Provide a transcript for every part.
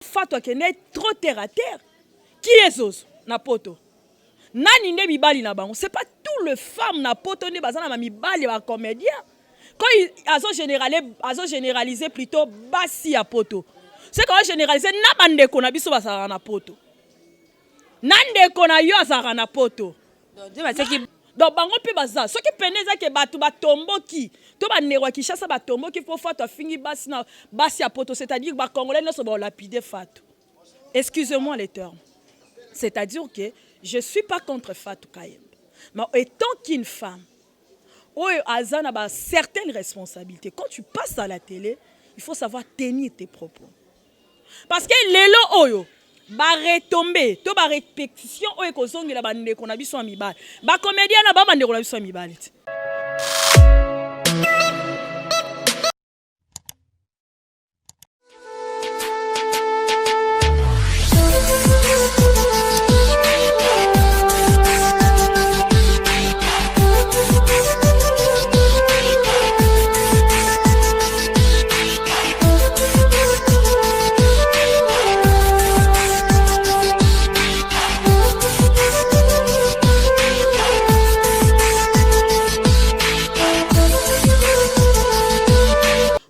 Fatou akende trop terre à terre. Qui est zozo na poto? Nani nde mibali na bango? C'est pas tout le femme na poto nde baza na ba mibali ba comédien. Quand il azo généraliser, azo généraliser plutôt basi ya poto. C'est quand généraliser na bandeko na biso bazalaka na poto. Na ndeko na yo azalaka na poto. Donc bango mpe baza soki pene eza ke bato batomboki to bandeko ya Kinshasa batomboki mpo Fatou afingi basi na basi ya poto, c'est-à-dire ba congolais nyonso baolapide Fatou. Excusez-moi les termes. C'est-à-dire que je suis pas contre Fatou Kayembe. Mais étant qu'une femme oyo aza na ba certaines responsabilités, quand tu passes à la télé, il faut savoir tenir tes propos. Parce que lelo oyo ba retombées to ba répétition oyo ekozongela bandeko na biso ya mibali, ba comédien na ba bandeko na biso ya mibali te.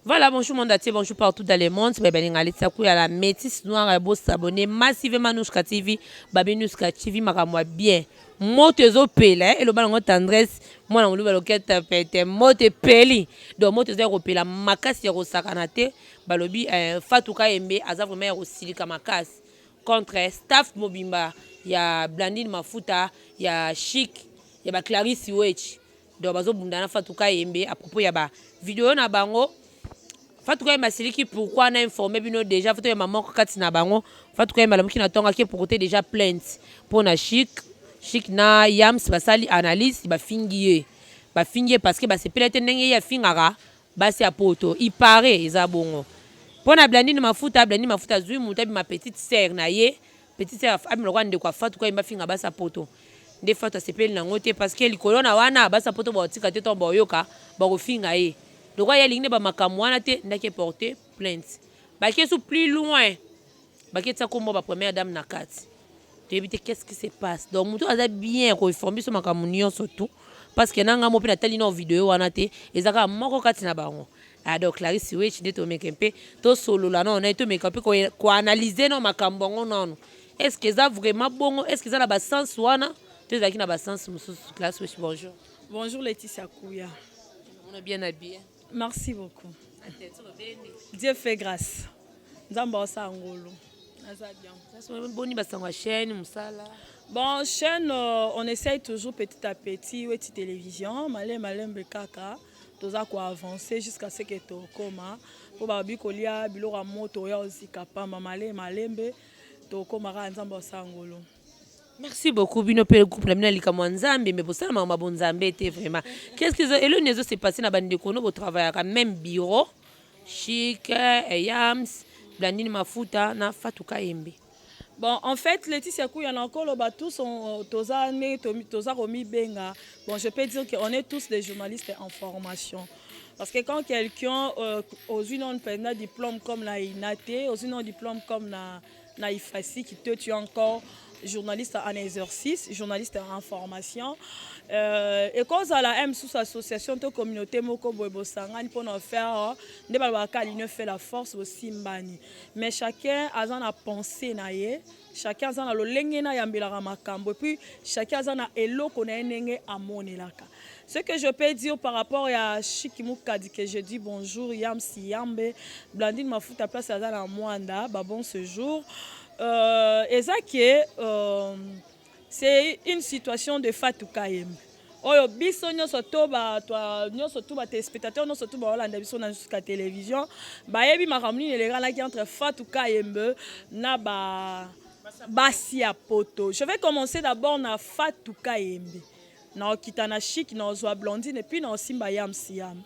Voilà, bonjour monde entier, bonjour partout dans le monde. Balinga Letsa Kuya la métisse noire, bo s'abonner massivement Nouchka TV, Babi Nouchka TV, makambo bien. Moto ezopela, eloba nango tendresse, mwana moluba loketa pete, moto epeli. Donc moto eza ya kopela makasi ya kosakana te. Balobi Fatou Kayembe aza vraiment ya kosilika makasi contre staff mobimba ya Blandine Mafuta, ya Chic, ya ba Clarisse Wetch. Donc bazobunda na Fatou Kayembe à propos ya ba vidéo na bango. Fatou Kayembe asiliki pourquoi na informé bino déjà. Fatou Kayembe moko kati na bango. Fatou Kayembe alamuki na tonga ke porter déjà plainte pour na Chic. Chic na Yams basali analyse bafingi ye. Bafingi ye parce que basepela te ndenge ye afingaka basi ya poto. Il paraît eza bongo. Pona Blandine Mafuta, Blandine Mafuta azwi mutu abima petite sœur na ye. Petite sœur abima lokola ndeko ya Fatou Kayembe afinga basi ya poto. Nde Fatou asepeli nango te parce que likolo na wana basi ya poto bakotika te ntango bakoyoka bakofinga ye. Lokola ye alingi nde ba makambo wana te nde ake porter plainte. Bake su plus loin, bake tia kombo ba première dame na kati. Toyebi te qu'est-ce qui se passe. Donc mutu aza bien ko informer biso makambo nyonso tout parce que na ngambo mpe natali na video wana te, eza kaka moko kati na bango. Ah, donc Clarisse Wetch nde tomeka mpe tosolola nano na ye, tomeka mpe koanalyse nano makambo yango nano. Est-ce que eza vraiment bongo? Est-ce que eza na ba sens wana to ezalaki na ba sens mosusu? Clarisse Wetch, bonjour. Bonjour Laetitia Kouya. On est bien habillé. Merci beaucoup. Dieu fait grâce. Nzambe osala ngolu. Naza bien. Boni basango ya chaîne mosala? Bon, chaîne, on essaye toujours petit à petit, Weti Télévision, malem malembe kaka, toza ko avancer jusqu'à ce que tokoma. Po babi kolia biloko ya moto ya ozika pamba malem malembe tokoma kaka Nzambe osala ngolu. Merci beaucoup bino pe groupe na bino ya likambo ya Nzambe mais bosala makambo ya bonzambe te vraiment. Qu'est-ce que eloni ezo se passer na bandeko no botravaillaka même bureau Chic, Yams, Blandine Mafuta na Fatou Kayembe? Bon, en fait, Laetitia Kouya na koloba tous on toza ne toza komibenga. Bon, je peux dire qu'on est tous des journalistes en formation. Parce que quand quelqu'un ozwi non un diplôme comme na INAT, ozwi non diplôme comme na IFASIC, qui te tu es encore journaliste en exercice, journaliste en formation. Et quand à la M sous association to communauté moko boye bosangani pour nous faire nde balobaka l'union fait la force bosimbani. Mais chacun aza na pensée na ye, chacun aza na lolenge na yambelaka makambo et puis chacun aza na eloko na ye ndenge amonelaka. Ce que je peux dire par rapport à Chic Mukadi, que je dis bonjour, Yam Siyambe, Blandine Mafuta place aza na Mwanda, ba bon séjour. Eza que c'est une situation de Fatou Kayembe. Oyo biso nyonso to ba to nyonso to ba téléspectateurs nyonso to ba olanda biso na jusqu'à télévision, bayebi makambo nini elekanaki entre Fatou Kayembe na ba basi ya poto. Je vais commencer d'abord na Fatou Kayembe. Na okita na Chic, na ozwa Blondine et puis na osimba Yam Siam.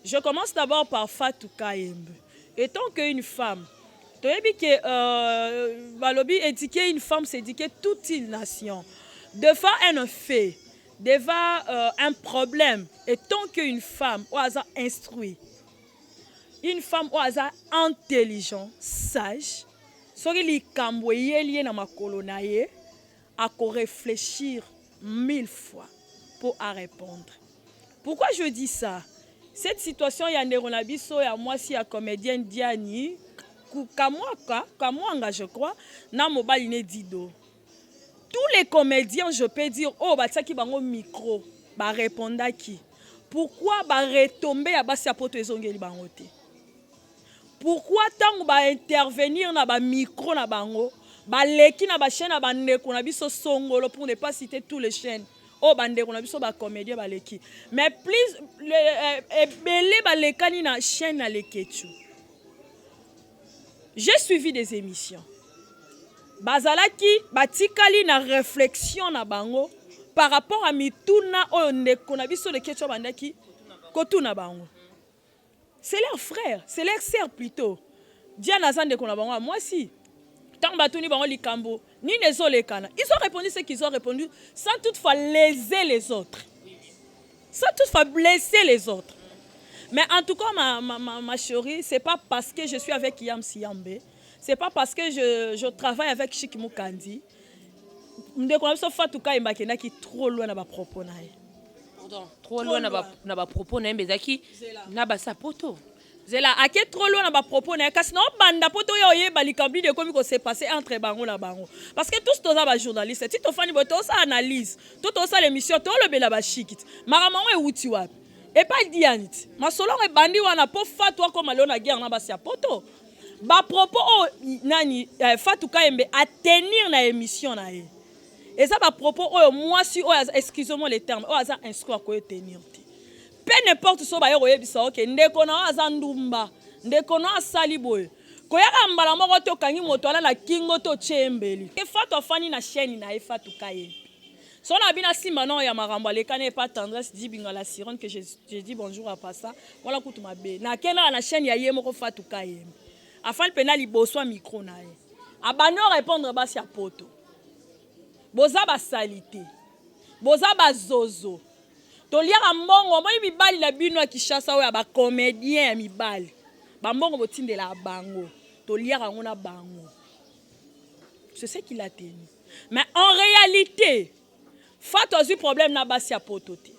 Je commence d'abord par Fatou Kayembe. Étant qu'une femme, toyebi ke balobi éduquer une femme, c'est éduquer toute une nation. Devant un fait, devant un problème, étant qu'une femme oyo aza instruite, une femme oyo aza intelligent, sage, Soki likambo eyeli ye na makolo na ye, ako réfléchir mille fois pour à répondre. Pourquoi je dis ça? Cette situation ya ndeko na biso ya mwasi ya comédienne Diani Kamwaka, Kamwanga je crois, na mobali ne Dido. Tous les comédiens, je peux dire, oh batiaki bango micro, ba répondaki. Pourquoi ba retomber ya basi ya poto ezongeli bango te? Pourquoi ntango baintervenir na bamicro na bango, baleki na bachaîne ya bandeko na biso songolo, pour ne pas citer tous les chaînes oyo bandeko na biso bacomédien baleki, mais plus ebele balekani na chaîne ya Leketu? J'ai suivi des émissions, bazalaki batikali na réflexion na bango par rapport à mituna oyo ndeko na biso Leketu abandaki kotuna bango. C'est leur frère, c'est leur sœur plutôt. Diane aza ndeko na bango ya mwasi. Ntango batuni bango likambo nini ezolekana, ils ont répondu ce qu'ils ont répondu sans toutefois léser les autres, sans toutefois blesser les autres. Mais en tout cas, ma chérie, c'est pas parce que je suis avec Yam Siyambe, c'est pas parce que je travaille avec Chik Mukandi. Ndeko na biso Fatou Kayembe akendaki trop loin na bapropos na ye. Pardon, trop loin na bapropos na ye, mbe ezalaki na basapoto. Zela, ake trop loin na bapropos na ye, kasi na obanda mpo toya oyeba likambo nini ekomi kose passer entre bango na bango, parce que tous toza bajournaliste. Ti tofandi boye, tosala analyse to tosala émission, tolobela bashiki ti makambo yango ewuti wapi? Epai Diani ti masolo yango ebandi wana mpo Fatu akóma lelo na guerre na basi ya poto. Bapropos oyo nani Fatu Kayembe atenir na émission na ye eza bapropos oyo mwasi oyo, excusez-moi le terme, oyo aza instruit akoyo tenir te. Mpe n'importe so baye koyebisa oke ndeko na oyo aza ndumba, ndeko na oyo asali boye, koyaka mbala moko te okangi moto ala na kingo to otie mbeli. E Fatu afandi na chaîne na ye, Fatu Kayembe, so na bino asimba nao ya makambo alekani epa Tendresse Dibinga la sirène, que je dis bonjour à pasa wala kutu mabe. Nakendaka na chaîne ya ye moko Fatu Kayembe, afandi mpena liboso ya micro na ye, abandi orépondre basi ya poto: boza basali te, boza bazozo, toliaka mbongo. Omoni mibali na bino ya Kinshasa oyo ya bacomédien ya mibali, bambongo botindelaka bango, toliaka yango na bango. C'est ce qu'il a tenu. Mais en réalité, Fatou azwi problème na basi ya poto te.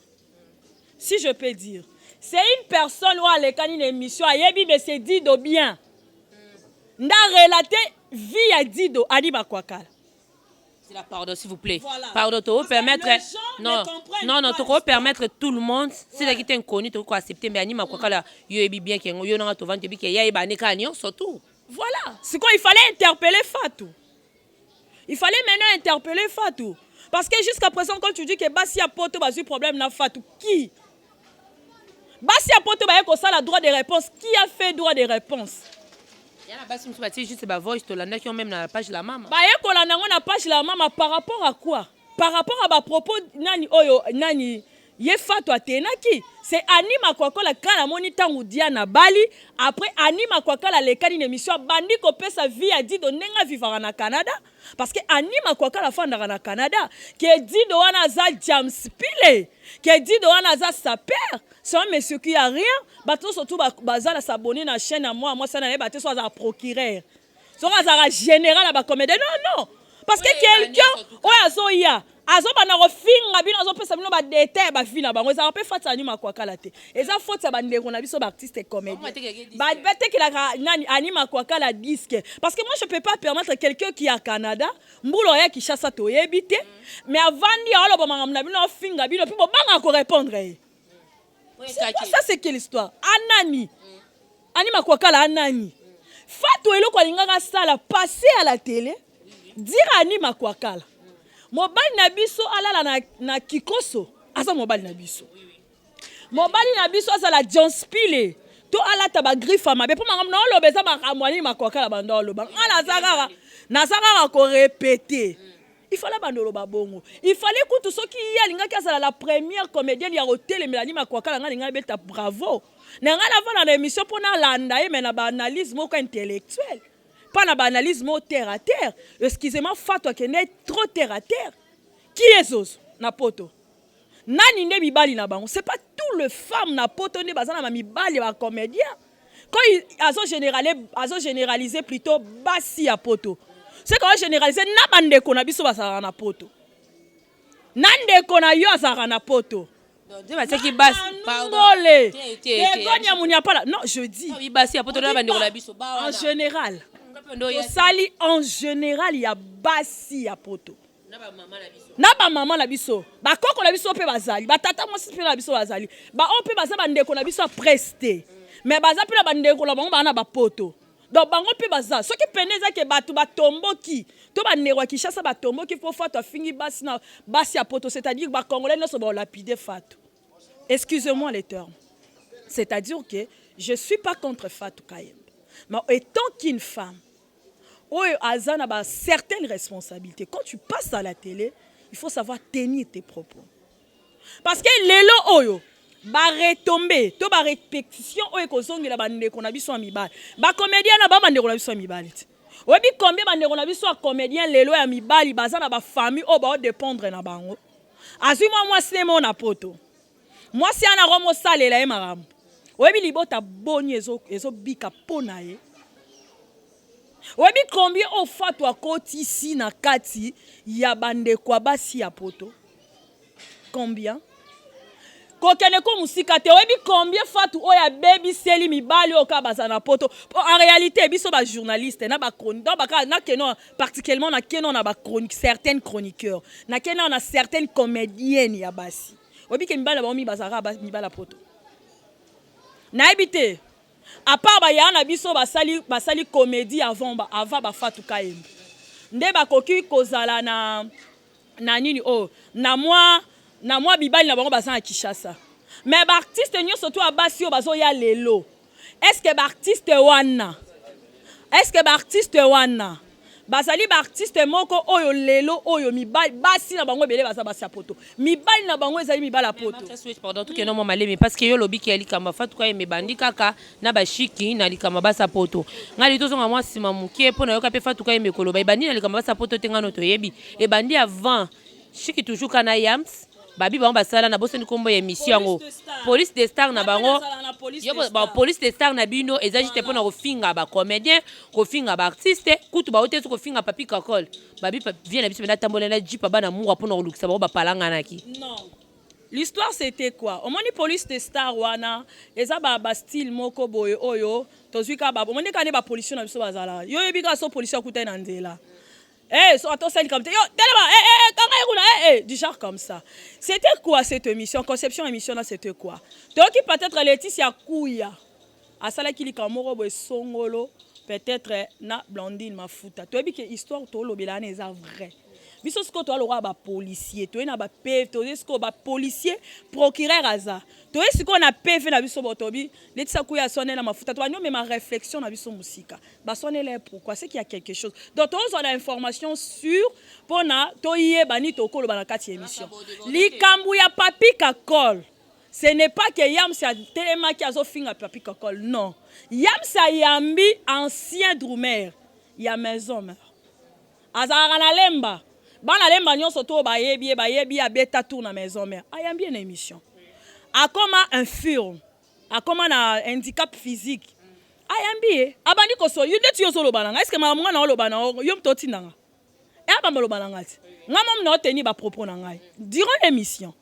Si je peux dire, c'est une personne oyo alekani na émission, ayebi monsieur Dido bien, nda relate vie ya Dido Adi Bakwakala. La pardon, s'il vous plaît. Voilà. Pardon, tu permettre. Non, non, non, tu permettre tout le monde. Si tu es inconnu, tu peux accepter, mais anima quoi kala, yo ebi bien que yo nanga to vante bi que ya eba ne ka surtout. Voilà. C'est quoi, il fallait interpeller Fatou. Il fallait maintenant interpeller Fatou. Parce que jusqu'à présent, quand tu dis que basi ya poto bazui problème na Fatou, qui? Basi ya poto ba ko ça la droit de réponse. Qui a fait droit de réponse? Yana basi musu batie juste ba voice, tolandaki yo même na page la mama. Baye kolanda yango na page la mama par rapport à quoi? Par rapport à bapropos nani oyo nani ye Fatu atenaki? C'est Ani Makwakola kala amoni ntango Diana bali. Après, Ani Makwakala alekani na émission, abandi kopesa vie ya Dido ndenge avivaka na Canada, parce que Ani Makwakala afandaka na Canada, ke Dido wana aza James Pile, ke Dido wana aza saper, c'est un monsieur qui a rien. Bato nyonso tu baza na s'abonner na chaîne ya mwa mwasi wana, nayeba te so azala procureur, soki azalaka général ya bacomédien. Non, non, parce que quelqu'un oyo azoya, azobanda kofinga bino, azopesa bino badétail ya bavie na bango, ezalaka mpe faute ya Ani Makwakala te, eza faute ya bandeko na biso baartiste comédien batekelaka nani Ani Makwakala disque. Parce que moi, je peux pas permettre quelqu'un qui a Canada, mbula oya Kinshasa, toyebi te, mais avandi, aoloba makambo na bino, afinga bino, mpe bobangaka korépondre ye. C'est quoi ça? C'est quelle histoire? Anani Ani Makwakala, anani Fatou, eloko alingaka asala, passer à la télé, dire Ani Makwakala, mobali na biso alala na kikoso, aza mobali na biso, mobali na biso azala John Spile to alata bagriffe ya mabe. Mpo makambo na oloba eza makambo Ani Makwakala banda oloba. Nga naza kaka korépéter. Il fallait banda oloba bongo. Il fallait kutu soki ye alingaki azala la première comédienne ya kotelemela Ani Makwakala, ngai alingai beta bravo na ngai, navanda na émission mpo nalanda ye, mais na baanalyse moko intellectuelle, mpa na baanalyse moko terre à terre. Excusez-moi, Fatou akende trop terre à terre. Qui est zozo na poto? Nani nde mibali na bango? C'est pas tout le femme na poto nde baza na bamibali ya bacomédien. Quand azo généraliser plutôt basi ya poto, c'est que généraliser na bandeko na biso bazalaka na poto, na ndeko na yo azalaka na poto. Nde batiaki basi. Ngole tegonia muniapala, non, je dis basi ya poto na bandeko na biso. En général, tosali en général ya basi ya poto na bamama na biso, bakoko na biso mpe bazali, batata mwasi mpe na biso bazali, baoyo mpe baza bandeko na biso ya presse te, mais baza mpe na bandeko na bango baa na bapoto. Donc bango mpe baza. Soki pene eza ke bato batomboki to bandeko ya Kinshasa batomboki mpo Fato afingi basi na basi ya poto, c'est-à-dire Bacongolais nyonso baolapide Fato, excusez-moi les termes. C'est-à-dire que je suis pas contre Fatou Kayembe, mais étant qu'une femme oyo aza na ba certaines responsabilités, quand tu passes à la télé, il faut savoir tenir tes propos, parce que lelo oyo baretombées to barépétition oyo ekozongela bandeko na biso ya mibali, bacomédien na ba bandeko na biso ya mibali te. Oyebi combien bandeko na biso ya comédien lelo ya mibali baza na bafamille oyo baodépendre na bango? Azwi mwa mwasi ne mo na poto, mwasi wana ako mosalela ye makambo. Oyebi libota boni ezobika mpo na ye? Oyebi combien oyo Fatu akotisi na kati ya bandeko ya basi ya poto? Combien? Kokende ko mosika te, oyebi combien Fatu oyo abebiseli mibali oyo kaka baza na poto? Po en réalité, biso bajournaliste na bachronique, nakeno particulièrement, nakeno na bachronique, certaines chroniqueurs, nakeno na certaines comédiennes ya basi, oyebi ke mibali na bango mingi bazalaka mibali ya poto? Nayebi te, à part baya na biso basali comédie avant baFatu Kayembe, nde bakoki kozala na nini oyo na mwa bibali na bango baza na Kinshasa. Mais baartiste nyonso to ya basi oyo bazoya lelo, est-ce baartiste wana, est-ce baartiste wana bazali baartiste moko oyo lelo oyo mibali, basi na bango ebele baza basi ya poto, mibali na bango ezali mibali ya poto? Pardon, tokende mwa malemi, parce que yo olobiki ya likambo Fatu Kayembe ebandi kaka na bashiki na likambo basa poto. Ngai li tozonga mwa nsima moke mpo nayoka mpe Fatu Kayembe koloba ebandi na likambo basa poto te. Ngano toyebi ebandi avant shiki, toujours ka na Yams babi bango basala na bosani nkombo ya émission yango, Police de Star na bango. Police de Star na bino eza juste mpona kofinga bacomédien, kofinga baartiste, kutu bao te so kofinga Papi Kakol. Babi vie na biso mpena atambola na jipa bana mungwa mpona kolukisa bango bapalanganaki. Non, l'histoire, c'était quoi? Omoni Police de Star wana eza ba style moko boye oyo tozwi kaka. Omoni kaka nde bapolicier na biso bazalaka. Yo oyebi kaka so policier akutani na nzela. Eh, so atosali comme yo telema, eh, eh, kanga ye kuna, eh, eh, du genre comme ça. C'était quoi cette émission? Conception émission là, c'était quoi? Toyoki peut-être Laetitia Kuya asalaki likambo moko boye songolo, peut-être na Blandine Mafuta. Toyebi ke histoire tolobela wana eza vrai. Biso sikoyo toya lokola bapolicier, toye na baPV, toye sikoyo bapolicier, procureur aza, toye sikoyo na PV na biso. Bo tobi Laetitia Kuya aswanela Mafuta, tobandi omema réflexion na biso mosika. Baswanela ye pourquoi? C'est qu'il y a quelque chose. Donc tozwa na information sur mpona toyeba nini tokoloba na kati ya émission. Likambo ya Papi Kakol, ce n'est pas que Yams atelemaki azofinga Papi Kakol, non. Yams ayambi ancien drummer ya Maison Mère, azalaka na Lemba. Bana Lemba nyonso to bayebi ye, bayebi ye, abeta tour na Maison Mère. Ayambi ye na émission, akoma infirme, akoma na handicap physique. Ayambi ye, abandi koso yo ndeti yo ozoloba na ngai. Est-ce makambo ngai na oloba na yo, moto otindanga e abamba oloba na ngai te? Ngai momi na oteni bapropos na ngai durant l'émission.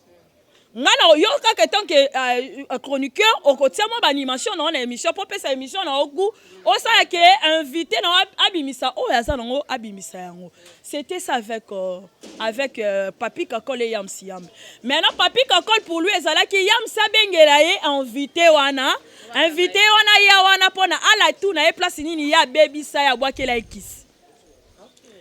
Ngai na yo kaka tant que chroniqueur, okotia mwa baanimation na yo na émission mpo opesa émission na yo goût, osala ke invité na yo abimisa oyo aza nango, abimisa yango. C'était ça avec Papi Kakol et Yams Yamb. Maintenant, Papi Kakol, pour lui, ezalaki Yams abengela ye invité wana, invité wana ya wana mpona ala tuna ye place nini ye abebisa ye, abwakela ye kisi.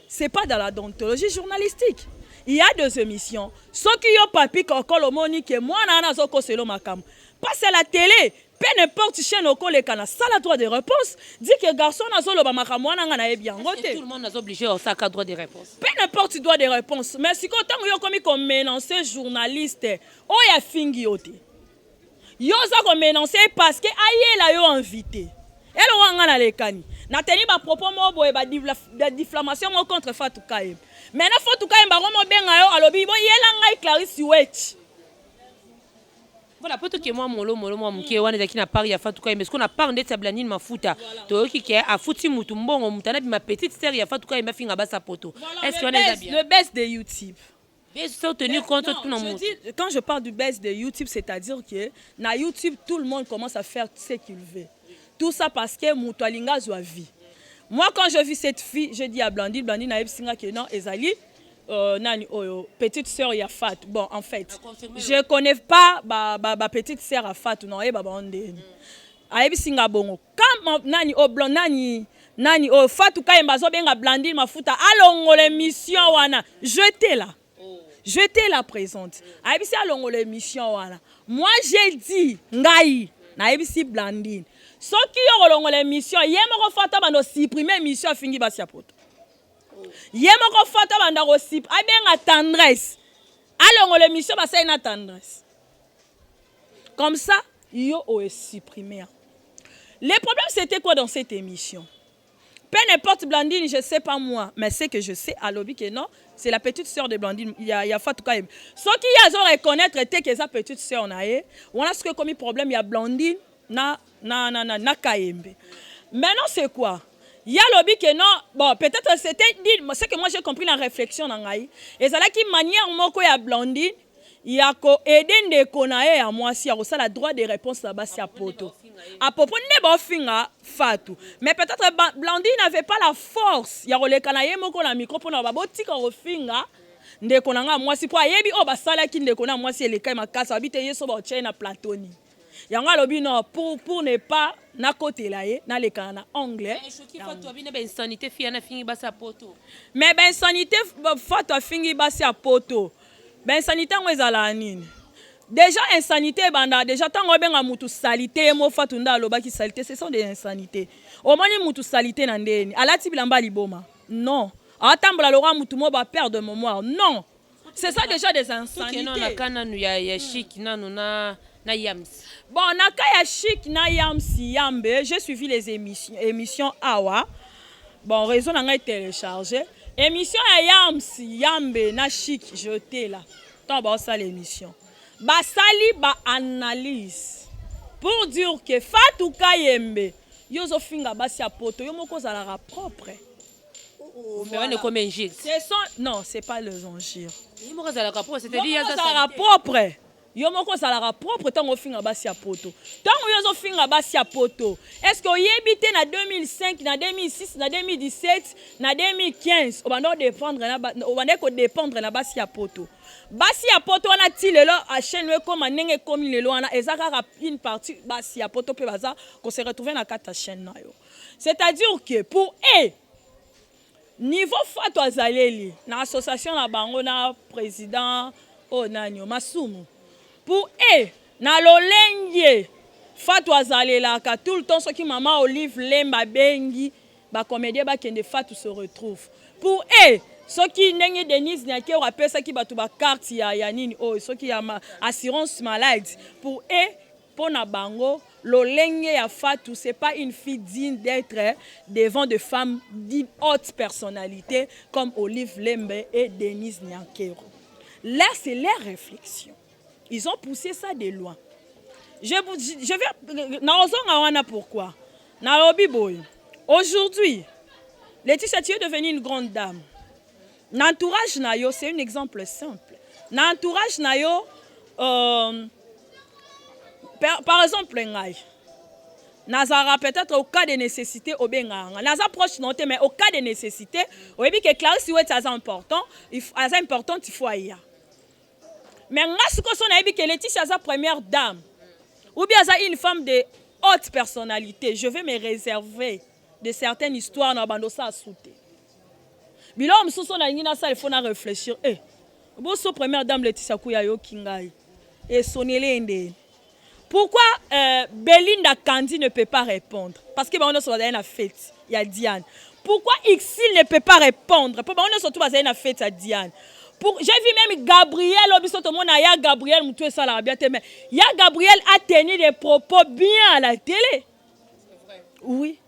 C'est pas dans la déontologie journalistique. Il y a deux émissions. Soki yo Papi Kakol omoni ke mwana wana azokosela makambo, passe à la télé, peu n'importe chaîne okoleka na sala droit de réponse, dit que garçon azoloba makambo wana, nga nayebi yango te. Tout le monde aza obligé osaka droit de réponse? Peu n'importe droit de réponse, mais sikoyo ntango yo okomi komenacer journaliste oyo afingi yo te, yo oza komenacer parce que ayela yo invité. Eloko nga nalekani, nateni bapropos moko boye, badifamation moko contre Fatou Kayembe. Maintenant Fatou Kayembe akomobenga yo, alobi boyela ngai Clarisse Wetch. Voilà, po toke mwa molo molo mwa moke wana ezalaki na part ya Fatou Kayembe. Sikoyo na part ndeti ya Blandine Mafuta, toyoki ke afuti mutu mbongo, mutu anabima petite sœur ya Fatou Kayembe afinga basa poto. Est-ce que wana eza bien? Le buzz de YouTube. Bien sûr, tenir compte Non, tout na je mutu. dis, quand je parle du buzz de YouTube, c'est-à-dire que na YouTube, tout le monde commence à faire ce qu'il veut. Tout ça parce que mutu alinga azwa vie. Moi, quand je vis cette fille, je dis à Blandine, Blandine ayebisi nga que non, ezali nani oyo, petite sœur ya Fatou. Bon, en fait, je connais pas ba petite sœur ya Fatou, non, yeba ba ndeni. Ayebisi nga bongo. Quand nani o blanc nani nani oyo Fatou Kayembe azobenga Blandine Mafuta alongola émission wana, j'étais là. J'étais là présente. Ayebisi alongola émission wana. Moi, j'ai dit ngai nayebisi Blandine. Soki yo kolongola émission, ye moko Fatou bando supprimer émission afingi basi ya poto. Ye moko Fatou banda ko abenga Tendresse. Alongola émission basali na Tendresse. Comme ça, yo o supprimer. Le problème, c'était quoi dans cette émission? Peu n'importe Blandine, je sais pas moi, mais ce que je sais, alobi que non, c'est la petite sœur de Blandine, il y a Fatou Kayembe. Ce qui y a reconnaître était que sa petite sœur na ye, on a ce que comme problème, il y a Blandine na Kayembe. Maintenant, c'est quoi? Il y a alobi que non, bon, peut-être c'était dit, c'est que moi j'ai compris la réflexion na ngai. Et ça là qui manière moko ya Blandine, ya koaider ndeko na ye ya mwasi ya kosala droit de réponse na basi ya poto à propos nde baofinga Fatou. Mais peut-être Blandine n'avait pas la force ya koleka na ye moko na micro mpona babotika kofinga ndeko na nga mwasi, mpo ayebi oyo basalaki ndeko na mwasi elekai makasi, abi te ye so baotia ye na plateau nini. Yango alobi non, pour ne pas nakotela ye, nalekana na angle. Fatou abina bainsanité fi yana afingi basi ya poto. Mais bainsanité, Fatou afingi basi ya poto, bainsanité yango ezalaka nini? Déjà insanité ebandaka déjà ntango obenga mutu salité. Ye mo Fatou nde alobaki salité, ce sont des insanités. Omoni mutu salité na ndeni alati bilamba liboma, non, atambola lokwa mutu mo baperte de mémoire, non, c'est ça déjà des insanités. Na ka nanu ya Chic nanu na Yams. Bon, na ka ya Chic na Yams Yambe, j'ai suivi les émissions awa. Bon, réseau na ngai téléchargé émission ya Yams Yambe na Chic. J'étais là ntango baosala émission, basali baanalyse pour dire que Fatou Kayembe, yo ozofinga basi ya poto, yo moko ozalaka propre. Mais wana ekomi injure. Ce sont, non, c'est pas les injures. Ye moko azalaka propre, c'est-à-dire ozalaka propre, yo moko ozalaka propre ntango ofinga basi ya poto. Ntango yo ozofinga basi ya poto, est ce que oyebi te na 2005, na 2006, na 2017, na 2015, obanda odépendre, obandaki kodépendre na basi ya poto? Basi ya poto wana ti lelo achaîne ekóma ndenge ekómi lelo wana, eza kaka une partie basi ya poto mpe baza kose retrouver na kati ya chaîne na yo. C'est-à-dire que pour e niveau Fatou azaleli na association na bango na président oyo nani o Masumu, pour e na lolenge Fatou azalelaka tout le temps, soki mama Olive Lemba abengi bacomédien bakende, Fatou se retrouve. Pour e soki ndenge Denise Niakero apesaki bato bacarte ya nini oyo, soki ya assurance maladie, pour e mpo na bango lolenge ya Fatou, c'est pas une fille digne d'être devant de femmes d'une haute personnalité comme Olive Lembe et Denise Niakero. Là, c'est leur réflexion, ils ont poussé ça de loin. Je vais naozonga wana. Pourquoi nalobi boye? Aujourd'hui, Laetitia, tu es devenue une grande dame. Na entourage na yo, c'est un exemple simple, na entourage na yo, par exemple ngai nazalaka peut-être au cas de nécessité obengaka nga, naza proche na te, mais au cas de nécessité oyebi ke Clarisse Weti aza important, aza importante, il faut aya. Mais nga sikoyo so nayebi ke Laetitia aza première dame ou bien aza une femme de haute personnalité, je vais me réserver de certaines histoires na bando osala su te. Biloko mosusu nalingi nasala, il faut na réfléchir. Eh, boso première dame Laetitia Kuya ayoki ngai esoneli ndeni. Pourquoi Belinda Kandi ne peut pas répondre? Parce que bango nyonso bazali na fête ya Diane. Pourquoi Ixil ne peut pas répondre? Po bango nyonso tu bazali na fête ya Diane. Pour, j'ai vu même Gabriel, oyo biso tomona ya Gabriel, mutu esalaka bien te, mais ya Gabriel a tenu des propos bien à la télé. Oui.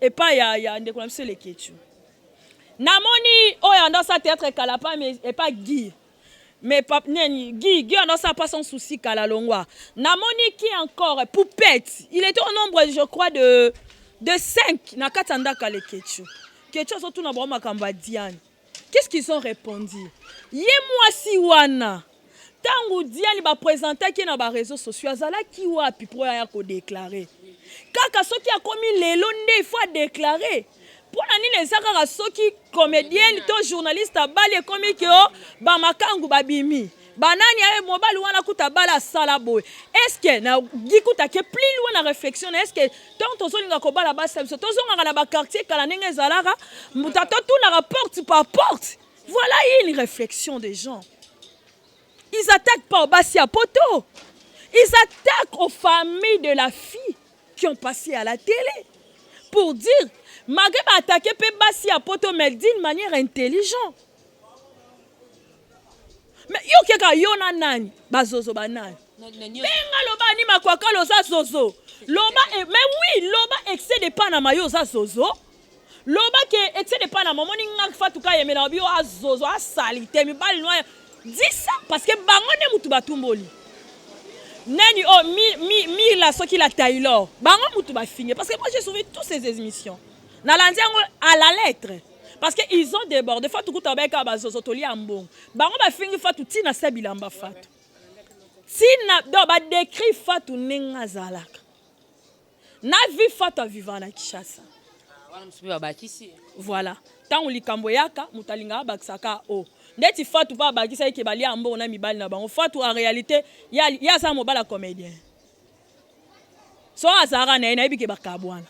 Epai ya ndeko na biso Leketu. Namoni oyo ando asa théâtre Kalapa, mais epa Guy. Mais pap neni Guy, Guy wana osala pas sans souci kala longwa. Namoni qui encore Poupette. Il était au nombre je crois de 5 na kati ya ndako ya Leketchou. Ketchou azotuna bango makambo ya Diane. Qu'est-ce qu'ils ont répondu? Ye mwasi wana ntango Diane baprésentaki ye na baréseaux sociaux, azalaki wapi mpo aya kodéclarer? Kaka soki akomi lelo nde il faut adéclarer? Mpo na nini eza kaka soki comédienne to journaliste abali, ekomi ke o bamakangu babimi, banani aye, mobali wana kuta bala asala boye? Est-ce na gi kuta ke plus loin na réflexion na, est-ce ntango tozolinga kobala basi na biso, tozongaka na baquartier kala ndenge ezalaka, moto atotunaka porte par porte? Voilà une réflexion des gens. Ils attaquent pas au basi ya poto, ils attaquent aux familles de la fille qui ont passé à la télé pour dire, malgré baattaquer mpe basi ya poto, mais d'une manière intelligente. Mais yo keka, yo na nani, bazozo banani, benga, loba ani makwakala oza zozo, loba mais oui, loba excès de Panama, yo oza zozo, loba ke excès de Panama. Omoni nga Fatuka yemela bi yo azozo, asali te mibali noya. Dis ça parce que bango nde mutu batumboli nani o mi, mi, mila soki la Taylor, bango mutu bafinge. Parce que moi, j'ai suivi toutes ces émissions, nalandi yango à la lettre, parce que ils ont débordé. Fatu kuta bayeka bazozo, tolia mbongo, bango bafingi Fatu ntina se bilamba, Fatu ntina, donc badécrit Fatu ndenge azalaka na vie, Fatu aviva na Kinshasa. Wana mosusu mpe babakisi. Voilà, ntango likambo eyaka, moto alingaka abakisaka o ndeti Fatu mpo abakisa eke balia mbongo na mibali na bango. Fatu en réalité ye aza mobali ya comédien, so azalaka na ye, nayebi ke bakabwana.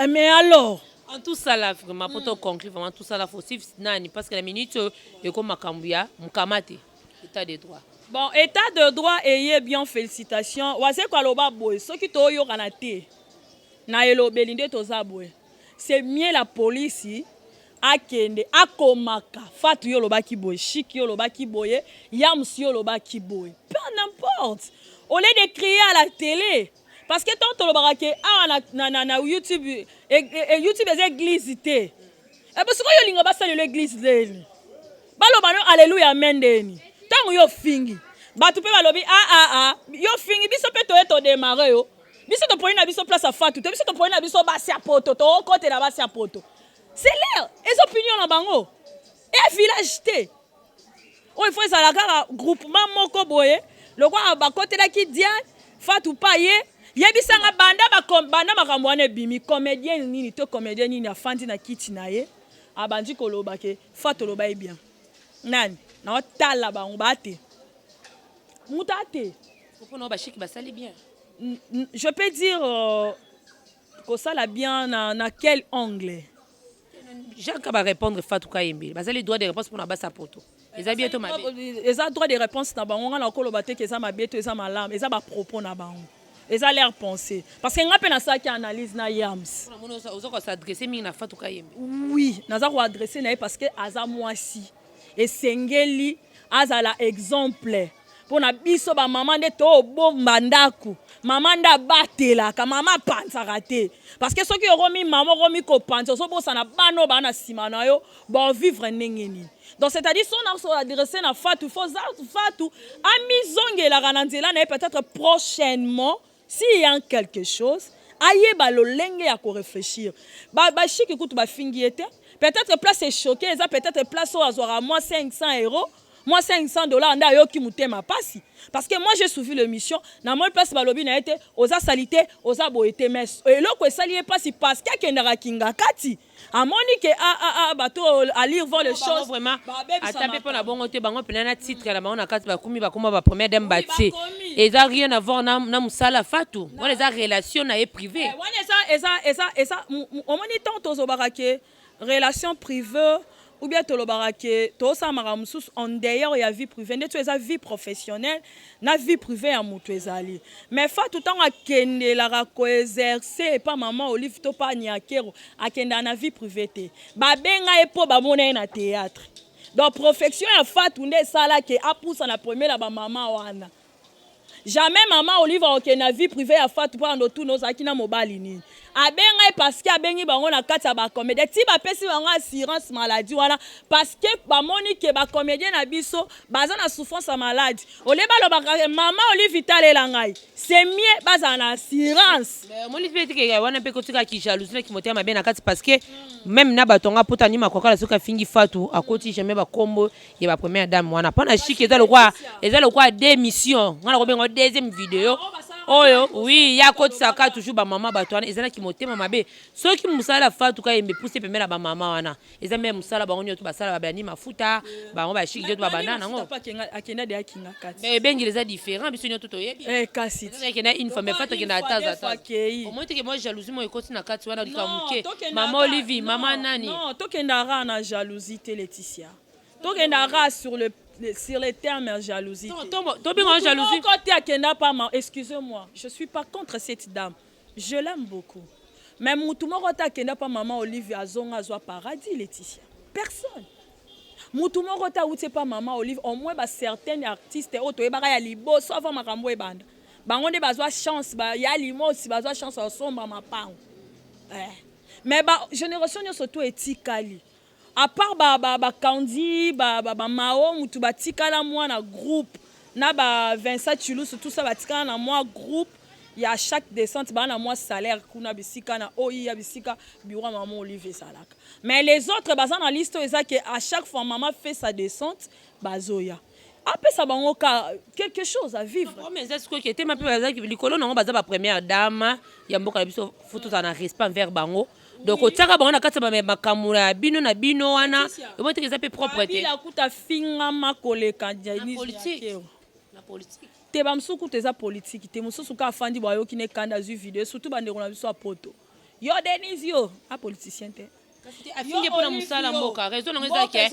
Mais alors? En tout ça là, vraiment, pour te conclure, vraiment, tout ça là fautif nani? Parce que la minute oyo ekoma makambo ya mokama te, état de droit. Bon, état de droit eye bien, félicitation. Wazeko aloba boye, soki toyokana te na elobeli nde toza boye, c'est mieux la police akende akomaka Fatu, yo olobaki boye, Shiki yo olobaki boye, Yamsi yo olobaki boye, peu n'importe, au lieu de crier à la télé. Parce que tant tolobaka ke awa na YouTube, YouTube eza église te. Ebo sikoyo olinga basalela église ndeni, baloba no alleluya, amen ndeni? Ntango yo fingi bato mpe balobi aa, ah, yo fingi biso mpe toye todémarrer yo, biso toponi na biso place ya Fatu te, biso toponi na biso basi ya poto, tookotela basi ya poto. C'est l'air, eza opinion na bango e village te. Oyo ifo ezala kaka groupement moko boye lokola bakotelaki Diane, Fatu pa ye. Yebisanga, banda banda makambo wana ebimi, comédien nini to comédien nini afandi na kiti na ye, abandi koloba ke Fatu oloba ye bien? Nani naotala bango bate moto ate? Mpona bashiki basali bien. Je peux dire kosala bien na quel angle? Jacques barépondre Fatu Kayembe, bazali droit de réponse mpona basa poto, eza bien to mabe? Eza droit de réponse na bango. Nga na koloba te ke eza mabe to eza malamu, eza bapropos na bango, eza leur pensée. Parce que nga mpe nasalaki analyse na Yams. Oza kos'adresser mingi na Fatu Kayembe. Oui, naza koadresser na ye parce que aza mwasi, esengeli azala exemple mpo na biso bamama nde tobomba ndako. Mama nde abatelaka, mama apanzaka te, parce que soki okomi mama, okomi kopanza, ozobosana bana oyo baa na nsima na yo, bovivre ndenge nini? Donc c'est-à-dire so na adresse na Fatu, faut Fatu amizongelaka na nzela na ye. Peut-être prochainement, s'il y a quelque chose, ayeba lolenge ya koréfléchir. Bashiki kutu bafingi ye te. Peut-être place echoquer eza peut-être place oyo azwaka mwa 500 euros, moi 500 $ nde ayoki motema pasi. Parce que moi, j'ai suivi l'émission, na moi place balobi na ye te oza sali te, oza boye te, mais eloko esali ye pasi parce que akendaka kinga kati, amoni ke bato alire voir les choses. Vraiment, ata mpe mpo na bongo te, bango mpena na titre na bango na kati, bakomi bakoma bapremière dame, batie, eza rien à voir na mosala Fatu wana, eza relation na ye privé. Wana eza omoni, ntango tozobaka ke relation privée ou bien tolobaka ke tosala makambo mosusu en dehors ya vie privée, nde to eza vie professionnelle na vie privée ya moto ezali. Mais Fatu, ntango akendelaka koexercer epa mama Olive to pa Niakero, akendaka na vie privée te. Babenga ye mpo bamona ye na théâtre. Donc profession ya Fatu nde esalaki apusa na premier na bamama wana. Jamais mama Olive akokende na vie privée ya Fatu mpo ando tuna ozalaki na mobali nini. Abengai parce que abengi bango na kati ya bacomédien, ti bapesi bango assurance maladie wana, parce que bamoni ke bacomédien na biso baza na souffrance ya maladie. Olie balobaka mama Olive talela ngai, c'est mieux bazala na assurance. Omoni mpe teke wana mpe kotikaki jalousie na kimotema mabe na kati, parce que même na bato nga pota nima kokala, soki afingi Fatu, akoti jamais bakombo ya bapremière dame wana. Mpo na Shiki eza lokwa démission nga na kobenga deuxième vidéo oyo. Oui, ya akotisaka toujours bamama bato wana, ezalaki motema mabe. Soki mosala Fatu Kayembe puse pembe na bamama wana, eza me mosala bango nyonso basala, babani mafuta bango, bashiki nyonso babanda nango. Akenda de akinga kati. Ebengeli eza différent, biso nyonso toyebi. Kasi Ekenda une fois, mais Fatu akenda ata omoi teke mwa jalousie mo ekoti na kati wana, likambo moke, mama Olivi, mama nani. Non, tokendaka na jalousie te, Laetitia, tokendaka sur le terme jalousie. Tobenga jalousie. Côté akenda pas ma, excusez-moi, je suis pas contre cette dame, je l'aime beaucoup, mais mutu moko te akenda pa mama Olive azonga azwa paradis, Laetitia. Personne, mutu moko te awuti pa mama Olive. Au moins bacertain artiste oyo toyebaka ya liboso avant makambo ebanda, bango nde bazwa chance ya limosi, bazwa chance ya kosomba mapango eh. Mais ba génération nyonso to etikali, à part bakandi bamao, mutu batikala mwa na groupe na ba Vincent Chilusu, tout ça, batikala na mwa groupe ya chaque descente baa na mwa salaire kuna bisika na oyo ya bisika bureau ya mama Olive ezalaka. Mais les autres baza na liste oyo eza ke à chaque fois mama fait sa descente, bazoya apesa bango ka quelque chose à vivre. Mais eza sikoyo ke tema mpe bazalaki likolo nango, baza bapremière dame ya mboka na biso, faut tozala na respect envers bango. Donc otiaka bango na kati ya makambo ya bino na bino wana, omoni teke eza mpe propre te. Kabila kuta fingama koleka. Na politique. Te, bamosusu kuta eza politike te, mosusu ka afandi bo ayoki ne kanda, azwi video, surtout bandeko na biso ya poto. Yo Denise, yo apoliticien te. Afingi mpona mosala mboka, raison nango eza ke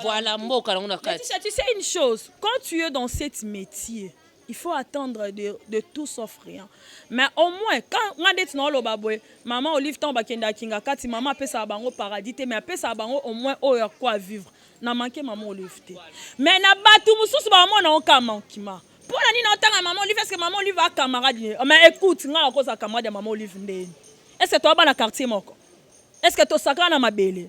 voilà, mboka nango na kati. Tu sais une chose, quand tu es dans cette métier, il faut attendre de tout sauf rien. Mais au moins, quand nga ndeti na oloba boye, mama Olive, ntango bakendaka kinga kati, mama apesaka bango paradis te, mais apesaka bango au moins oyo ya quoi vivre. Na manke mama Olive te, mais na bato mosusu bamona oka manquement. Mpo na nini otanga mama Olive? Est ce que mama Olive a camarade? Mais écoute, nga nakozala camarade ya mama Olive ndeni? Est ce que toya bana quartier moko? Est ce que tosakana na mabele?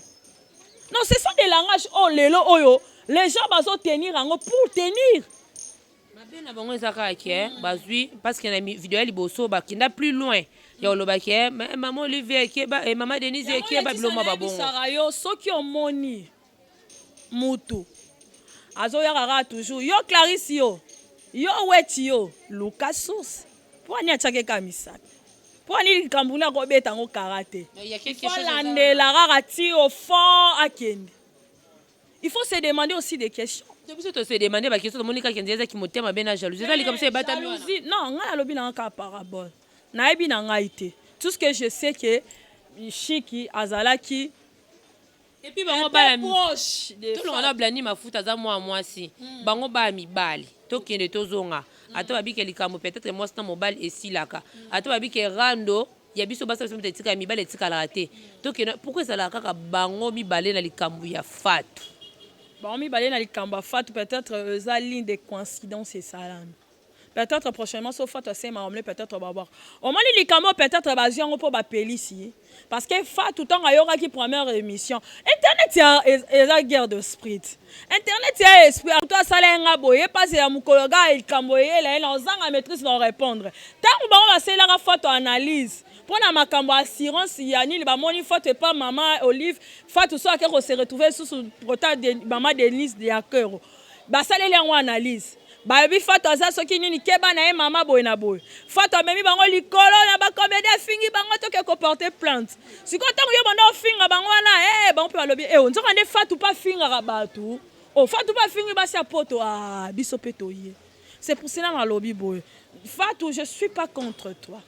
Non, ce sont des langages oyo lelo oyo les gens bazotenir yango pour tenir. Mabe na bango eza kaka ke bazwi, parce que na video ya liboso bakenda plus loin ya kolobaki mama Olivier ekeba, mama Denise ekeba, biloko babongo. Yo soki omoni mutu azoyaka kaka toujours yo Clarisse, yo weti, yo luka source. Mpo ani atiaki kaka misapi? Mpo ani likambo nini akobeta yango kara te? Alandela kaka ti au fond akende. Il faut se demander aussi des questions. Biso tose demander baquestion, tomoni kaka nzela ezaki motema mabe na jalousie, eza likambo so ebatami wana. Non, ngai nalobi na nga kaka parabole, nayebi na ngai te. Tout ce que je sais, ke Shiki azalaki Et puis bango baya, tolonga na Blani Mafuta, aza mwa mwasi, bango baya mibali, tokende tozonga. Ata babike likambo, peut-être mwasi na mobali esilaka, ata babike rando ya biso basi, biso moto etikala, mibali etikalaka te. Tokende, pourquoi ezalaka kaka bango mibale na likambo ya Fatu? Bango mibale na likambo ya Fatu, peut-être eza ligne de coïncidence esalami. Peut-être prochainement so Fatu asemaka mle, peut-être babwaka. Omoni likambo, peut-être bazwi yango mpo bapelisi ye, parce que Fatu, ntango ayokaki première émission, internet ya eza guerre d'esprit, internet ya esprit to asala ye nga boye, ye mpasi ya mokolo ga likambo eyela ye na ozanga maîtrise na répondre. Ntango bango basalelaka Fatu analyse mpo na makambo ya assurance ya nini, bamoni Fatu epa mama Olive, Fatu so ake kose retrouver susu prota de mama Denise Diakero, basaleli yango analyse, balobi Fatu aza soki nini, keba na ye, mama boye na boye. Fatu amemi bango likolo na bacomédie, afingi bango, toke koporter plainte. Sikoyo ntango yo banda ofinga bango wana, bango mpe balobi e nzoka nde Fatu mpe afingaka bato. O Fatu mpe afingi basi ya poto. Ah, biso mpe toye. C'est pour cela nalobi boye, Fatu, je suis pas contre toi.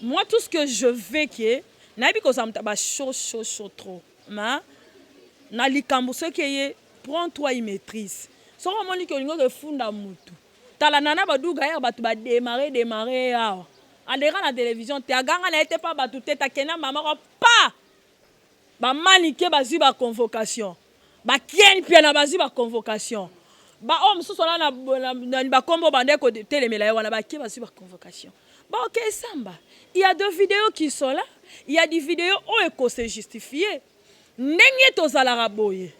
Moi, tout ce que je veux, ke nayebi kozala moto bachaud chaud chaud trop, ma na likambo soki eye, prends-toi une maîtrise. Soki omoni ke olingi okefunda mutu, tala nana baduga ya bato badémarrer démarrer awa, aleka na télévision te, aganga na ye te mpa bato te, takenda mama ko pa bamanike, bazwi baconvocation, bakieni pia na bazwi baconvocation, baoyo mosusu wana na bakombo bande kotelemela ye wana, bakie bazwi baconvocation, baoke esamba. Il y a deux vidéos qui sont là. Il y a des vidéos oyo ekose justifier. Ndenge tozalaka boye,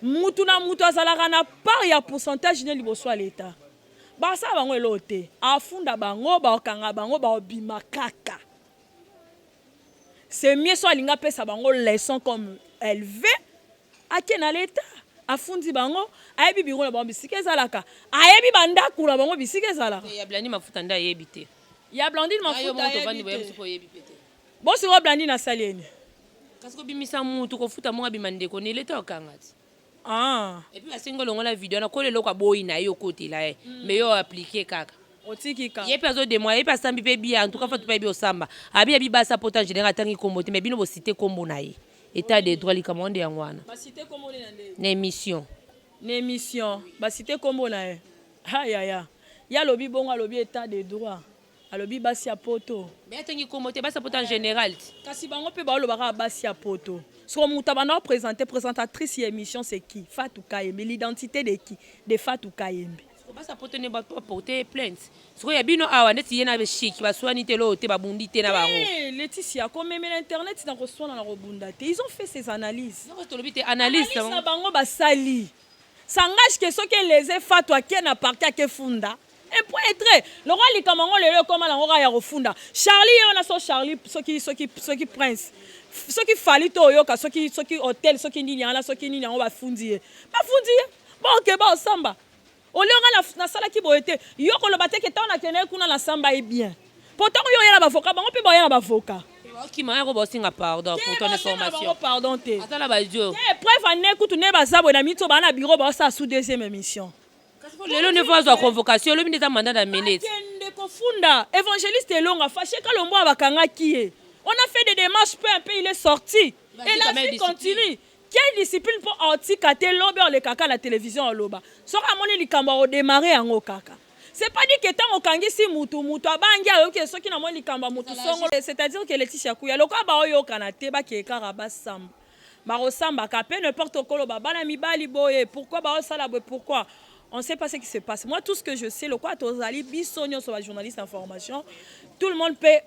mutu na mutu azalaka na part ya pourcentage ne liboso ya l'État. Basala bango eloko te, afunda bango, bakanga bango, baobima kaka. C'est mieux so alingi apesa bango leçon comme elle veut, ake na l'État, afundi bango, ayebi biro na bango bisika ezalaka, ayebi bandako na bango bisika ezalaka. Ya Blandine Mafuta nde ayebi te. Ya Blandine Yo Mafuta moko tovandi ayebi boye te. mosuku oyebi pe te. Bosiko Blandine asali eni. Kasi kobimisa mutu, kofuta mongo abima ndeko ni leta okanga ti. Ah. Et puis asengi olongola video wana kola eloko aboyi na ye okotela ye, mais yo appliquer kaka. Otiki ka. Ye mpe azodemwa, ye mpe asambi mpe bia. En tout cas Fatou mpe ayebi osamba abi abi basa pota en général atangi kombo te, mais bino bociter kombo na ye. État de droit, likambo nde yango wana. Baciter kombo na nde? Na émission. Na émission baciter kombo na ye. Ayaya, ye alobi bongo, alobi état de droit, alobi basi ya poto. Mais atangi kombo te, basa pota en général ti. Kasi bango mpe baolobaka basi ya poto. Soko moto abanda oprésente, présentatrice ya émission, c'est qui? Fatou Kayembe. L'identité de qui? De Fatou Kayembe. Basa poto nde bato baporte plainte. Sikoyo ya bino awa, ndeti ye na Shiki baswani te, loo te, babundi te na bango. Hey, Laetitia, komemela internet na koswana na kobunda te. Ils ont fait ces analyses. Noko tolobi te analyse. Analyse na bango basali sangage ke soki eleze Fatou, ake na parquet, ake funda, un point et trait. Lokwa likambo yango lelo ekóma nango kaka ya kofunda Charlie ye wana. So Charlie, soki Prince, soki Fali to oyoka soki hotel, soki nini wana, soki nini yango, bafundi ye, bafundi ye. Boke baosamba olionga nasalaki boye te. Yo koloba te ke ntango nakende kuna nasamba ye bien, po ntango yo oya na bavoka, bango mpe baoya na bavoka. Okima yako baosinga pardon pour ton information. Pardon te. Ata na badio. Te, preuve ane kutu nde baza boye na miti oyo, baa na bureau, baosala sous deuxième émission. Lelo nde faut azwa convocation, olobi nde eza mandat d'amener. Akende kofunda évangéliste Elonga Fashe Kalombo, bakangaki ye. On a fait des démarches, peu un peu, il est sorti et la vie continue. Quelle discipline? Mpo aotika te, lobi olekaka na télévision, oloba soki amoni likambo, akodémarrer yango kaka. C'est pas dit que ntango okangisi mutu, mutu abangi, ayoki soki namoni likambo ya mutu songo. C'est-à-dire que Laetitia Kuya, lokola baoyokana te, bakee kaka basamba, bakosambaka mpe n'importe. Koloba bana mibali boye, pourquoi baosala boye? Pourquoi? On ne sait pas ce qui se passe. Moi, tout ce que je sais, le quoi, tozali biso nyonso ba journaliste d'information, tout le monde peut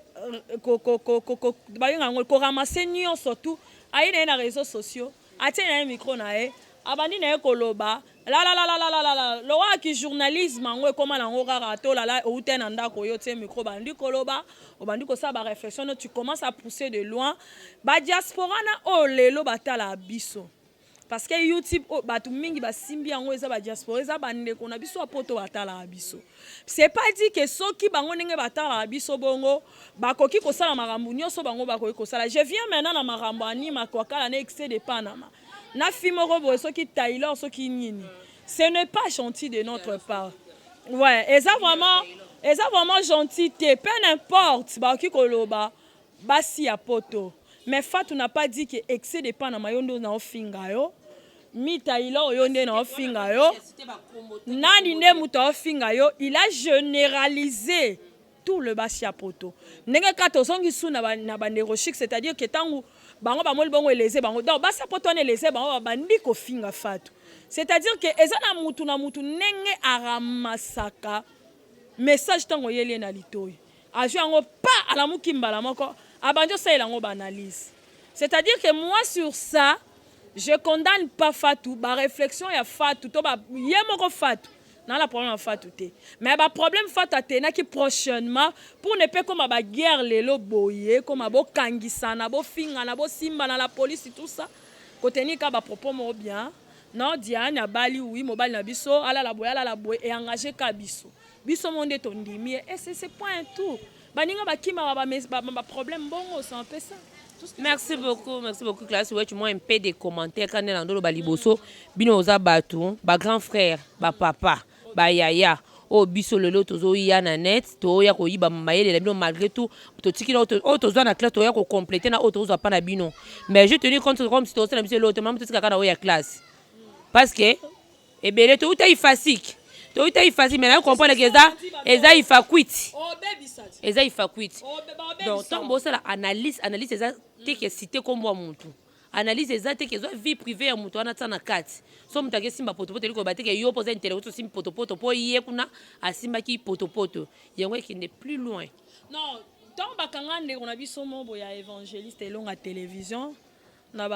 ko ramasser nyonso tout, aye na ye na réseaux sociaux, atie na ye micro na ye, abandi na ye koloba la lowaki. Journalisme yango ekóma nango kaka tolala outa na ndako, oyo tie micro, bandi koloba, obandi kosala baréflexion, no tu commences à pousser de loin badiaspora na oyo lelo batala biso, parce que YouTube oyo bato mingi basimbi yango eza badiaspora, eza bandeko na biso ya poto batalaka biso. C'est pas dit que soki bango ndenge batalaka biso bongo bakoki kosala makambo nyonso bango bakoki kosala. Je viens maintenant na makambo anima kwakala na excès de Panama na fi moko boye, soki Taylor, soki nini. Ce n'est pas gentil de notre part. Ouais, eza vraiment gentil te. Peu n'importe, bakoki koloba basi ya poto, mais Fatou n'a pas dit que excès de Panama yo nde naofinga yo, mi Taylor oyo nde naofinga yo, nani nde moto aofinga yo. Il a généralisé tout le basi ya poto. Ndenge kaka tozongi su na bandeko chic, c'est-à-dire que ntango bango bamoni bongo eleze bango, donc basi ya poto wana eleze bango, babandi kofinga Fatou. C'est-à-dire que eza na mutu na mutu ndenge aramasaka message. Ntango oyeli ye na litoi, azwi yango pa alamuki mbala moko, abandi osalela yango baanalyse. C'est-à-dire que moi, sur ça, je condamne pas Fatou. Baréflexion ya Fatou to ye moko Fatou na problème ya Fatou te, mais baproblème Fatou atenaki prochainement pour ne pas koma baguerre lelo boye, koma bokangisana, bofingana, bosimbana, la police, tout ça. Koteni ka bapropos moko bien. Non, Diane abali, oui, mobali na biso alala boye, alala boye, e engage ka biso, biso mo nde tondimi ye. Et c'est point tout. Baninga bakimaka baproblème bongo, c'est un peu ça. Merci beaucoup, merci beaucoup, Classe. Ouais, tu moi un peu des commentaires quand na ndolo baliboso bino oza bato ba grand frère, ba papa, ba yaya oyo biso lelo tozoya na net, toya koyiba mayele na bino. Malgré tout, totiki na oyo tozwa na classe, toya kocompléter na oyo tozwa mpa na bino. Mais je tenu compte comme si tozosala biso eloko te, mama, totika kaka na oyo ya classe, parce que ebele touta ifasike, touta ifasike, mais nayo comprendre ke eza ifakwiti, eza ifakwiti. Donc ntango bosala analyse, analyse eza te ke cité kombo ya mutu, analyse eza te ke ezwa vie privée ya moto wana tia na kati. So moto akesimba potopoto, elingi koloba te ke yo mpo oza intellectuel osimbi potopoto, mpo ye kuna asimbaki potopoto yango ekende plus loin. Non. Ntango bakanga ndeko na biso mo boye ya évangéliste Elonga Télévision na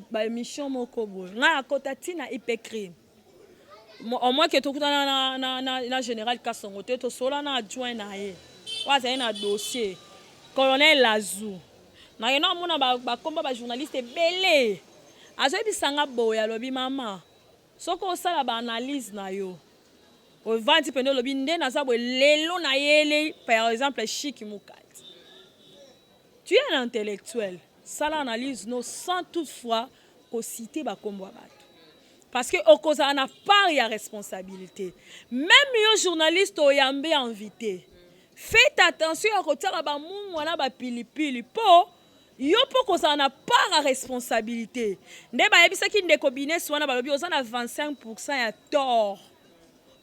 baémission ba, ba moko boye, ngai akota ntina IPCRIM, au moins ke tokutana na général Kasongo te, tosola na adjoint na ye oyo azali na dossier, colonel Lazu. Nakenda komona bakomba bajournaliste ebele. Azoyebisanga boye, alobi: "Mama, soki osala baanalyse na yo, ovandi mpende, olobi nde naza boye lelo, nayele par exemple Chiki Mokati, tu es un intellectuel, sala analyse no sans toutefois kociter bakombo ya bato, parce que okozala na part ya responsabilité. Même yo journaliste oyambe invité, faites attention ya kotiaka bamungwa na bapilipili, mpo yo mpo kozala na part ya responsabilité." Nde bayebisaki ndeko Bines wana, balobi oza na 25 ya tort,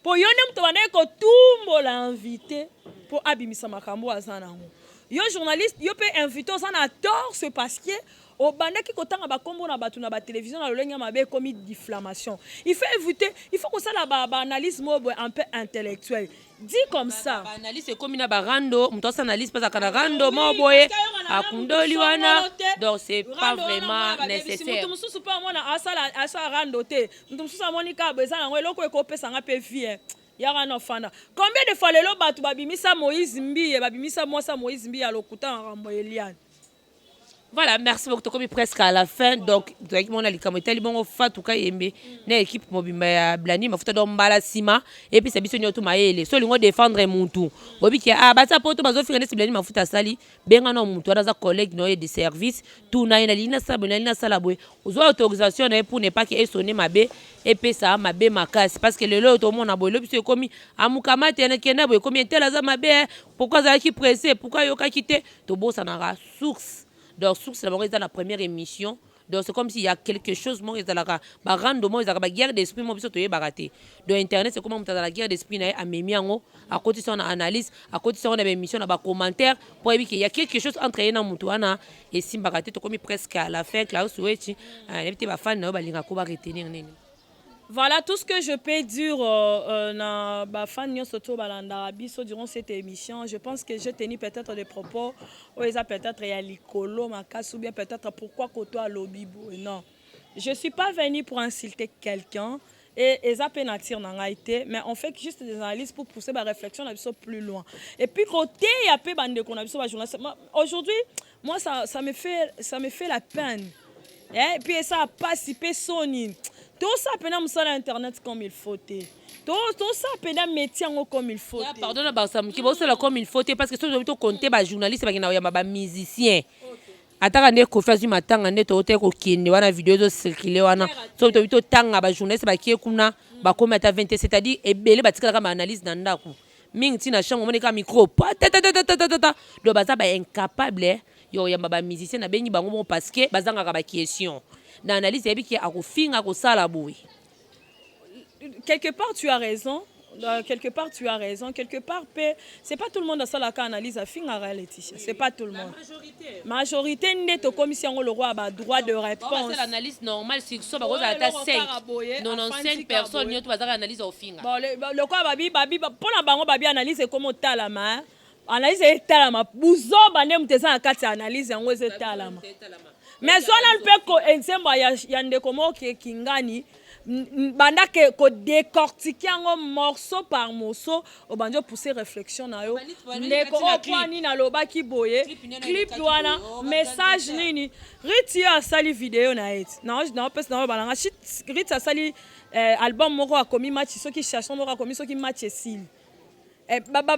mpo yo nde moto bandaki kotumbola invité mpo abimisa makambo aza nango. Yo journaliste, yo mpe invité, oza na tort, c'est parce que obandaki kotanga bakombo na bato na batelevizio na lolenge ya mabe, ekomi diffamation. Il faut éviter, il faut kosala baanalyse moko boye un peu intellectuel, dit comme ça. Baanalyse ekomi na barando. Moto asala analyse mpe azalaka na rando moko boye, akundoli wana, donc c'est pas vraiment nécessaire. Moto mosusu mpe amona asala rando te. Moto mosusu amoni kaka boye, eza nango eloko ekopesanga mpe vie yaka na ofanda. Combien de fois lelo bato babimisa Moïse Mbiye, babimisa mwasi ya Moïse Mbiye ya lokuta, makambo Eliane? Voilà, merci beaucoup. Tokomi presque à la fin. Donc tozalaki mona likambo etali bongo Fatou Kayembe na équipe mobimba ya Blani Mafuta. Donc mbala nsima epesa biso nyonso mayele. So olingo défendre mutu, obiki ah, batia poto bazofika ndesi Blani Mafuta asali, benga na mutu wana aza collègue na ye de service, tuna ye: "Nalingi nasala boye, nalingi nasala boye." Ozwa autorisation na ye pour ne pas ke esone mabe, epesa mabe makasi, parce que lelo oyo tomona boye, lobi biso ekomi amukama te, nakenda boye, ekomi etele aza mabe, pourquoi azalaki pressé, pourquoi ayokaki te. Tobosanaka source. Donc source na bango eza na première émission. Donc c'est comme s'il y a quelque chose moko ezalaka barando moko, ezalaka baguerre d'esprit moko biso toyebaka te. Donc internet, c'est comme moto azala guerre d'esprit na ye, amemi yango, akotisi yango na analyse, akotisi yango na baémission, na bacommentaire, mpo ayebi ke y a quelque chose entre ye na moto wana esimbaka te. Tokomi presque à la fin. Clarisse Wetshi, nayebi te bafani na yo balingaka ko baretenir nini? Voilà tout ce que je peux dire na bafan nyonso to balandaka biso durant cette émission. Je pense que j'ai tenu peut-être des propos oyo eza peut-être ya likolo makasi, ou bien peut-être pourquoi koto alobi boye. Non, je suis pas venu pour insulter quelqu'un et eza mpe nature na ngai te, mais on fait juste des analyses pour pousser baréflexion na biso plus loin et puis koteya mpe bandeko na biso bajournaliste. Aujourd'hui, moi, ça me fait la peine, eh, et puis esa pasi mpe soni. Tosala mpena mosala ya internet comme il faut te, tosala mpena métier yango comme il faut te. Pardon na bakisa moke, bosala comme il faut te, parce que soki tobi tokonte bajournaliste bakenda koyamba bamusicien, ataka nde Kofi azwi matanga, nde tote kokende wana, video ezocircule wana. Soki tobi totanga bajournaliste bakie kuna, bakomi ata 20, c'est-à-dire ebele batikalaka baanalyse na ndako mingi, ntina chambre, omoni kaka micro patatatatata. Donc baza baincapable ya koyamba bamusicien. Nabengi bango bongo parce que bazangaka baquestion na analyse, yebi ke akofinga, akosala boye. Quelque part tu as raison. Quelque part tu as raison, quelque part pe c'est pas tout le monde asalaka analyse afingaka. Laetitia, c'est pas tout le monde. Majorité. Majorité nde tokomisi yango le roi ba droit de réponse. Basala analyse normale sur so bakozala ata 5 95 personnes nyonso bazalaka analyse ofinga. Bon, lokola babi mpona bango, babi analyse ekoma otalama, analyse etalama, buzoba nde moto eza na kati ya analyse yango eza etalama. Mais zwana mpe nzembo ya ndeko moko Kingani, banda ke kodécortiquer yango morceau par morceau, obandi opousse réflexion na yo: ndeko oyo mpo nini alobaki boye, clip wana message nini? Riti oyo asali video na ye ti naopesa na oyo balanga Riti asali album moko, akomi match, soki chanson moko akomi, soki match esili,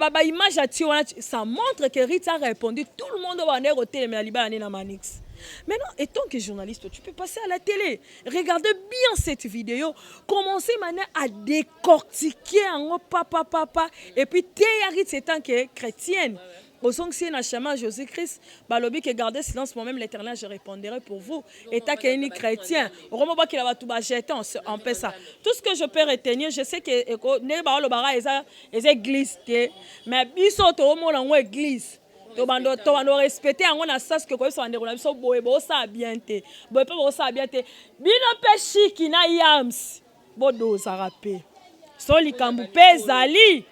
baimage atie wana, ça montre que Riti a répondu tout le monde oyo bandeki kotelemela libala nde na Manix. Maintenant, étant que journaliste, tu peux passer à la télé. Regardez bien cette vidéo. Commencez maintenant à décortiquer en papa, papa. Et puis, Théarit, c'est tant que chrétienne. Ozongisi na chemin Jésus-Christ, balobi que gardez silence, moi-même l'Éternel, je répondrai pour vous. Et tant qu'il est chrétien, okomo bakila bato ba jeton, on peut ça. Tout ce que je peux retenir, je sais que ne ba lobara eza eza église te, mais biso to omona ngo église, tobando respecte yango na sens ke koyebisa bandeko na biso boye bosala bien te, boye mpe bosala bien te. Bino mpe Shiki na Yams, bodozaka mpe so likambo mpe ezali.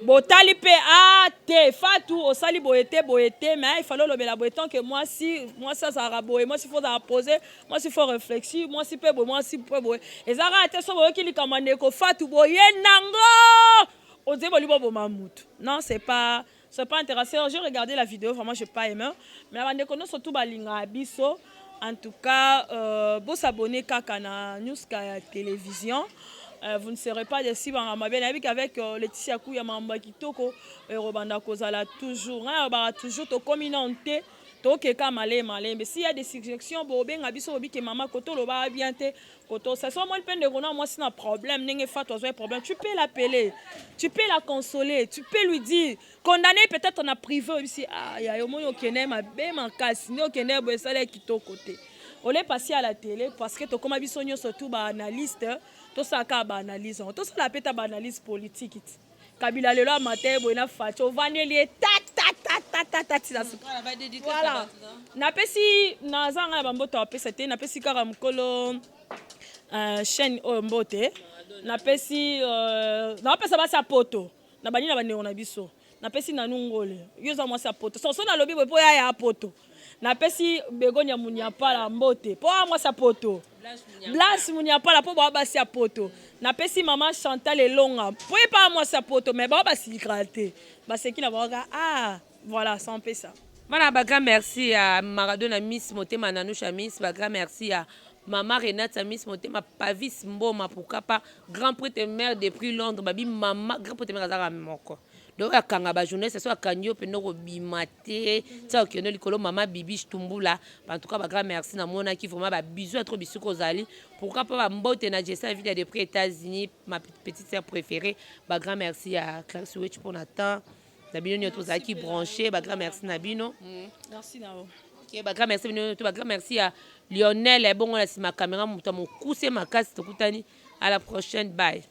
Botali mpe a ah, te Fatu osali boye te, boye te, mais il fallait olobela boye tant que mwasi. Mwasi azalaka boye, mwasi faut ozala posé, mwasi faut réfléchir, mwasi mpe boye, mwasi mpe boye. Eza kaka te so boyoki likambo ya ndeko Fatu boye nango otie boli boboma mutu. Non, c'est pas intéressant. J'ai regardé la vidéo, vraiment j'ai pas aimé. Mais bandeko nyonso tu balingaka biso, en tout cas bosabonner kaka na Newska ya télévision. Vous ne serez pas déçus. Banga mabe nayebi qu'avec Laetitia Kuya, makambo ya kitoko ekobanda kozala toujours. Ngai nalobaka toujours, tokomi nano te, tokeka malembe malembe. S'il y a des suggestions, bobenga biso, bobike mama koto olobaka bien te, koto ça so omoni mpe ndeko na mwasi na problème, ndenge Fatu azwa problème, tu peux l'appeler, tu peux la consoler, tu peux lui dire, condamner peut-être na privé, oyebisi: ah ya, omoni okende mabe makasi, nde okende boye, esala ya kitoko te. Ole passer à la télé parce que tokóma biso nyonso tu baanalyste, tosalaka baanalyse yango, tosala mpe ta baanalyse politique ti Kabila lelo amata ye boye na Faci, ovandeli ye tatatatata tina suka. Voilà, napesi, naza ngai na bamboto apesa te, napesi kaka mokolo chaîne oyo mbote. Napesi naopesa basi ya poto na bani na bandeko na biso. Napesi nanu ngole, yo oza mwasi ya poto, so so nalobi boye mpo ya ya poto. Napesi Begonia Muniapala mbote mpo ya mwasi ya poto, Blanche Muniapala mpo baa basi ya poto. Napesi mama Chantal Elonga mpo ye mpa mwasi ya poto, mais bao basilikaka te, baseki na bango. Ah voilà, ça mpe ça. Voilà, bagrand merci ya Maradona Miss Motema, Nanusha Miss, bagrand merci ya mama Renate Miss Motema, Pavis Mboma, pourquoi pas grand prêtre maire depuis Londres. Babi mama grand prêtre maire azalaka moko, donc akanga bajournaliste so akangi yo mpena kobima te, tia okende likolo. Mama Bibiche Tumbula, en tout cas bagrand merci. Namonaki vraiment babisous ya trop bisika ozali. Pourquoi pas bambote na Jessa Vida depuis États-Unis, ma petite sœur préférée. Bagrand merci ya Clarisse Wetch mpona temps na bino nyonso tozalaki branché. Bagrand merci na bino. Merci na yo. Ok, bagrand merci bino to, bagrand merci ya Lionel ebongo na nsima caméra, moto ya mokuse makasi. Tokutani à la prochaine, bye.